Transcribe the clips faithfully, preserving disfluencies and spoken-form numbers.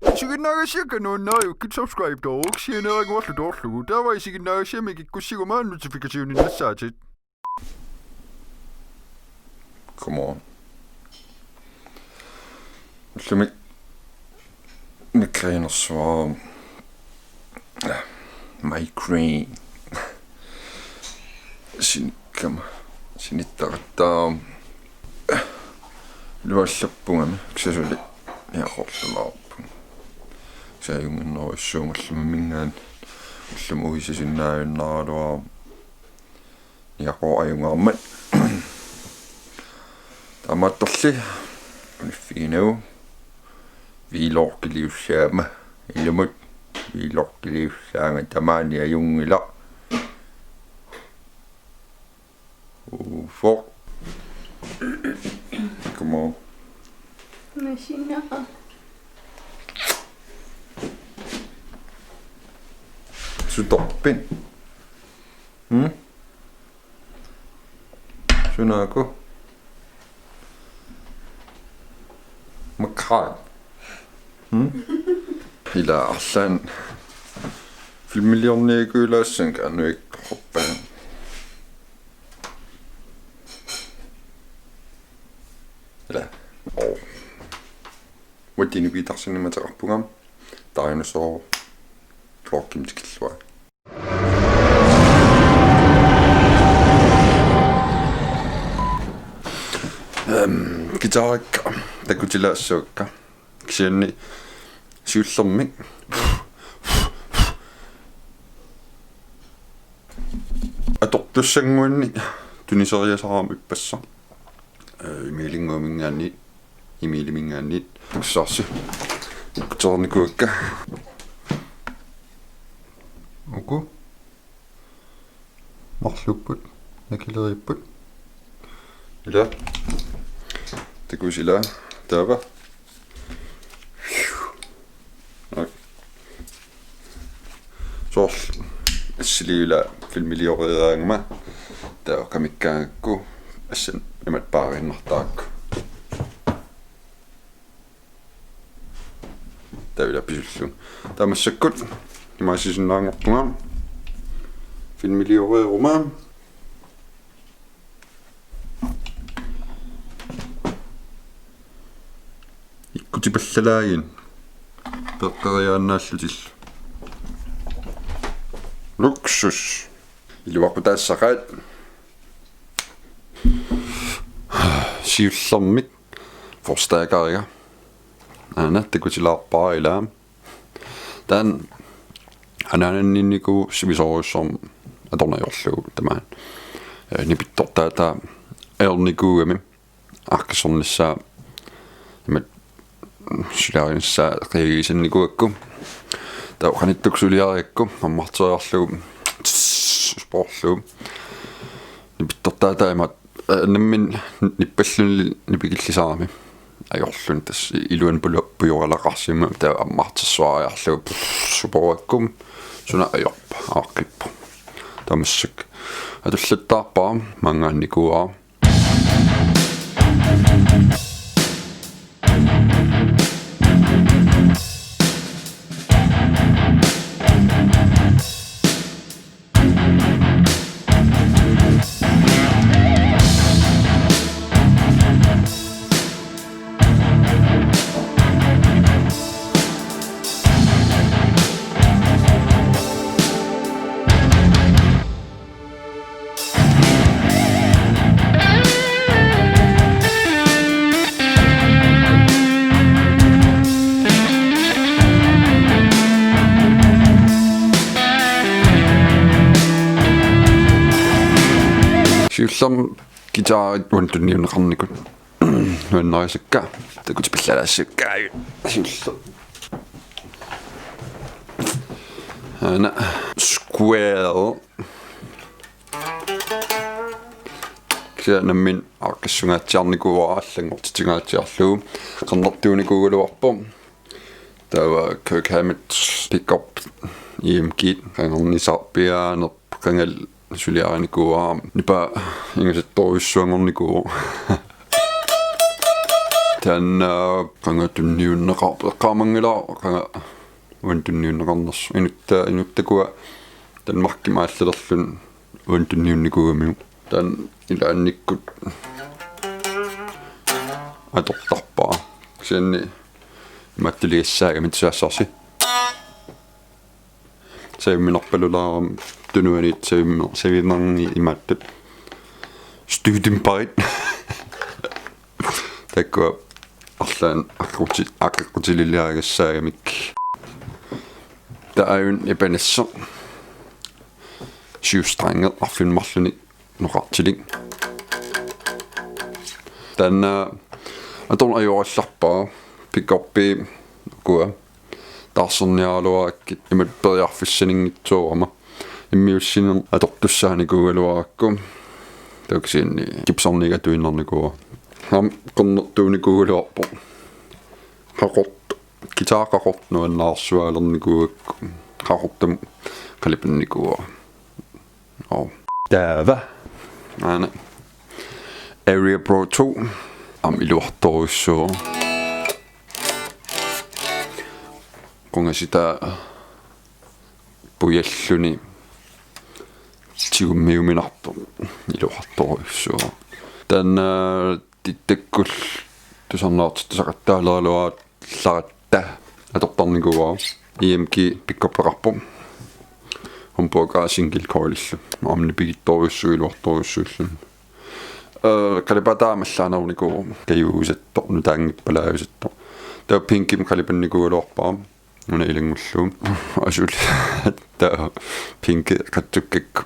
Isiginnaagassiakka nuannariukkit subscribe-toruk sianeeraguarlu toorlugu. Taava isiginnaagassiami kikkussiguma notification-innassaatit. Come on. Ullumi migraine-ersuarmi. Migraine. Sinikkama. Sinittaqattaarama. Iluallappungami. Kisianni suli niaqorlumaarpunga. Kisianni ajunnginnerujussuullunga ullumi minngaanniit. Ullumi uisasinnaajunnaaraluarama. Niaqoq ajungaarmat. Taamaattorli uniffiginagu. Hviiloorkiliussaama. Ilumut hviiloorkiliussaanga tamaani ajunngilaq. Ufoq. Come on. Masina. Sutorpit? Hmm? Sunaaku? Makkaat. Hmm? Ila arlaannik filmiliorniakuulaassannik annuik hoppaan. Ila. Oh. Uattinik piitarsinnimateqarpunga. Dinosaur. Klokkimut tikillugu. Øhm, guitarikka takutilaassavakka. Kisianni siullermik atortussannguanni tuniseriasarami ippassaq. Øh, Emilinnguaminngaanniit, Emiliminngaanniit. Saarsi. Kuterarnikuuakka. Uku. Marluupput. Nakileriipput. Ila. Takusi ila. Taava. Soorlu assiliivila filmilioreeraangama taava kamikkaangakku assani imatut paariinnartarakku. Taava ila pisullugu. Taava massakkut imaasisinnaanngorpunga filmilioreeruma. Ikkutipallalaagin peqqeriaannaallutillu. Luksus. Iluaqutaassaqaat. Siullermik forstærkeriga. Aana takutilaarpara ilaa. Taanna anaanannikuuvoq sivisoorujussuarmik atorneq ajorlugu tamaani. Øh, nipittortaataa ajornikuugami aaqqissornissaa imatut suliarinissaa qiagisannikuugakku. Taava qanittukkut suliarigakku ammarteriarlugu spoorlugu. Nipittortaataa imatut, øh, nammineq nippalluni nipikillisarami. Ajorluni tassa iluani pulo-, pujoralaqarsimammat taava ammartersuariarlugu, pff, suporuakkum suna ajorpa, aaqqippoq. Taava massakkut atullattaarpara, maanngaannikuuara. Siullermik guitarit uani tunniunneqarnikut nuannarisakka, takutipallalaassakka siulleq. Aana Square. Kisianni nammineq aaqqissuungaatsiarnikuuara, allanngortitsingaatsiarlugu, qernertuunikuugaluarpoq. Taava Kirk Hammett pickup E M G, qangarnissaa piaanerpoq, qangali suliarinikuuara, nipaa ingasattorujussuanngornikuuvoq. Taanna qanga tunniunneqar-, eqqaamanngilara qanga uani tunniunneqarnersoq. Inutta-, inuttakua Danmarkimi aallalerluni uani tunniunnikuugamiuk. Taanna ilaannikkut atortarpara. Kisianni imaattuliassaagami, tusaassarsi. Savimminarpalulaarami tunuaniit savimmi-, savimmerngi imaattut. Støttemparit. Taakkua arlaannik aqqutilik, aqqutilik iliagassaagamik. Taava aajuna ipanissoq. Syv strenge arfineq marlunnik noqartilik. Taanna atorneq ajorallarpara, pickupi ukua taarserniaraluarakkit imatut periarfissaninngitsoorama. Immiussineq atortussaanikuugaluarakku. Taava kisianni Gibsoninik atuinnarnikuuara. Aamma qernertuunikuugaluarpoq. Qaqortoq, guitar qaqortoq nuannaarsuaalernikuugakku. Qaqortumut qalipannikuuara. Oo. Taava. Aana. Aria Pro to. Aamma iluartorujussuuvoq. Qungasitaa pujalluni tigummiuminarpoq, iluartorujussuuvoq. Taanna Dittakkullu tusarnaartittusaqattaaleraluaratta atortarnikuuara. E M G pickupeqarpoq. Humbuakaa single coilillu. Aamma nipigittorujussuuvoq iluartorujussuulluni. Ee, qalipaataa aamma allaanerunikuuvoq. Kajuusattoq, nutaanngippalaajusattoq. Taava Pinkimik qalipannikuugaluarpara. Una ilanngullugu. Asuli. Taava Pinki qatsukkakku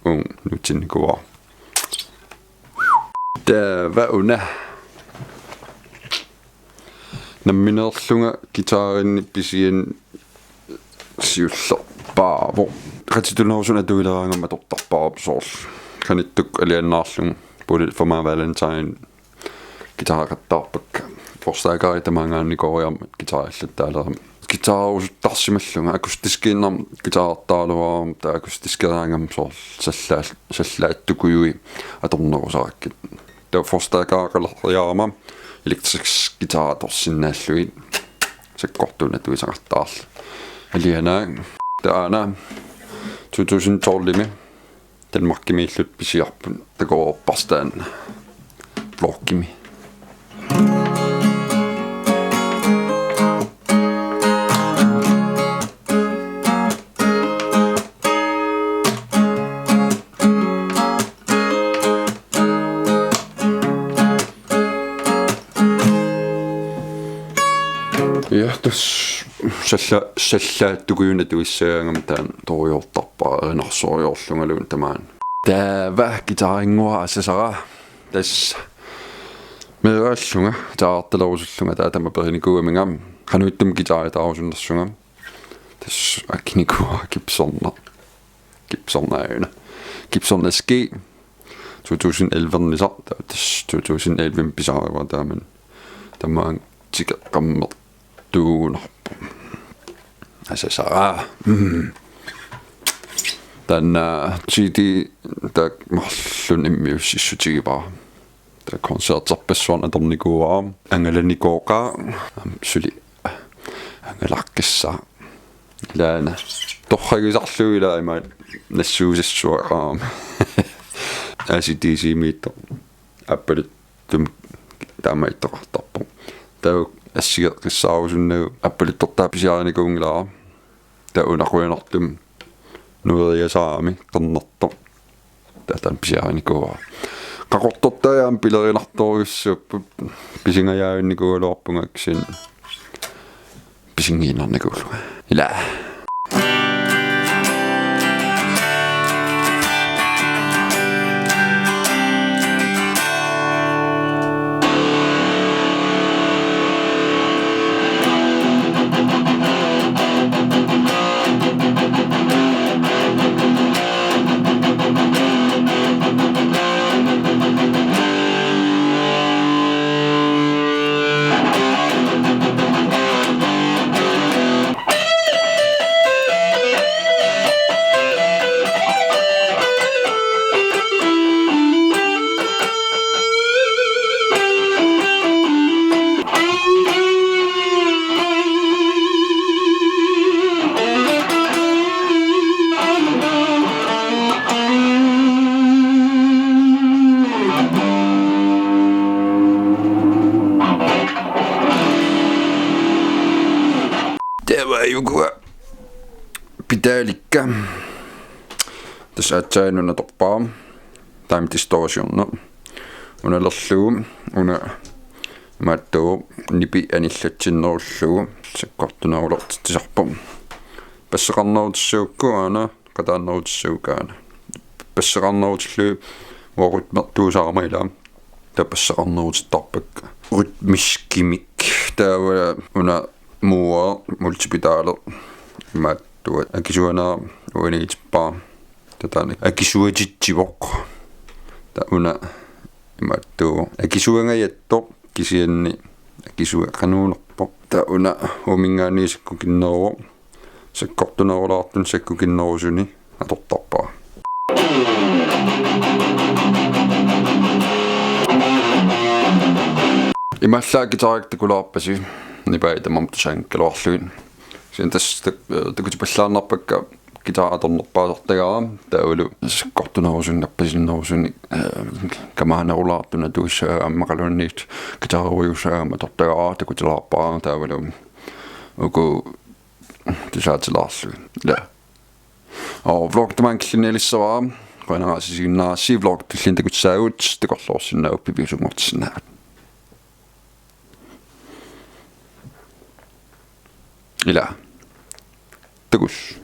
uunga nuutinnikuuara. Taava una. Nammineerlunga guitarinni pisiani siullerpaavoq. Qatitunerusunik atuileraangama atortarpara soorlu. Qanittukkut alianaarlunga Bullet for My Valentine guitareqattaarpakka. Forstærkeri tamaanngaannikooriarmat guitariallattaalerama. Guitarerusuttarsimallunga akustiskiinnarmik guitarertaaraluarama, taava akustiskeeraangama soorlu sallaal-, sallaattukujui atornerusarakkit. Taava forstærkereqaleriarama elektrisk guitar atorsinnaallugit sakkortuuneq atuisaqartarlugu. Alianaak taanna to tusind tolvimi Danmarkimiilluta pisiarput, takoreerparsi taanna vloggimi. Ja, tassa salla-, sallaattukujunnik atuissagaangama taanna torujoortarpara, erinarsorujoorlungaluunniit tamaani. Taava guitarinnguara asasara. Tassa meeraallunga guitarertalerusullunga, taava tamaat perinikuugaminga qanoq ittumik guitaritaarusunnersunga. Tassa akinikuuara Gibsoni. Gibsoni aana. Gibson S G. To tusind elleve-ernisaq, taava tassa to tusind elleve-mi pisarivara taamani. Tamaanga tikeqqammertuugunarpoq. Asasara. Mm. Taanna C D taakku marlunnik immiussissutigivara. Taava koncerterpassuarnik atornikuuara. Angalanikooqaaq. Aamma suli angalaqqissaaq. Ilaana. Torragisarlugu ilaa imaat nassuusassuaqarami. A C D C-miittoq. Appaluttumik taama ittoqartarpoq. Taava assigeqqissaarusunnagu appaluttortaa pisiarinikuunngilara. Taava una qujanartumik nueriasaarami qernertoq. Taava taanna pisiarinikuuara. Qaqortortaa aamma pilerinartorujussuupput, pisingajaavinnikuugaluarpunga kisianni pisinngiinnarnikuullunga. Ilaa. Eva jukua. Pitalikka. Tassa aatsaat una atorpara. Taama distortioni. Una atorlugu. Una imaattoq nipi anillatsinnerullugu. Sakkortunerulertitsisarpoq. Basseqarnerutissagukku aana, qataannerutissagukku aana. Basseqarnerutillugu uagut mertuusaarama ila. Taava basseqarnerutittarpakka. Rytmiskimik. Taava una muua multipedali. Imaattuat akisuanera uaniitippara. Taava taanna akisuatitsivoq. Taava una imaattuuvoq. Akisuangajattoq kisianni akisua qanuunerpoq. Taava una uuminngaanniit sakkukinneruvoq. Sakkortunerulaartuni sakkukinnerusuni atortarpara. Imaallaat guitarit takulaarpasi, nipai tamarmik tusaanngikkaluarlugit. Kisianni tassa tak-, takutipallaannarpakka guitarit atornerpaasartagaat, taavalu sakkortunerusuni, nappasinnerusuni, eh, kamaanerulaartuni atugassagaat ammaqaluunniit guitariussagaat atortagaat takutilaarpara, taavalu uku tusaatilaarlugit. Ila. Og vlog tamaanga killinnialissavara. Qujanaq assigiinnaarassi, vlog tulliani takussaagut, takorloorsinnaavutit, piviusunngortissinnaavat. Ila. Takuss.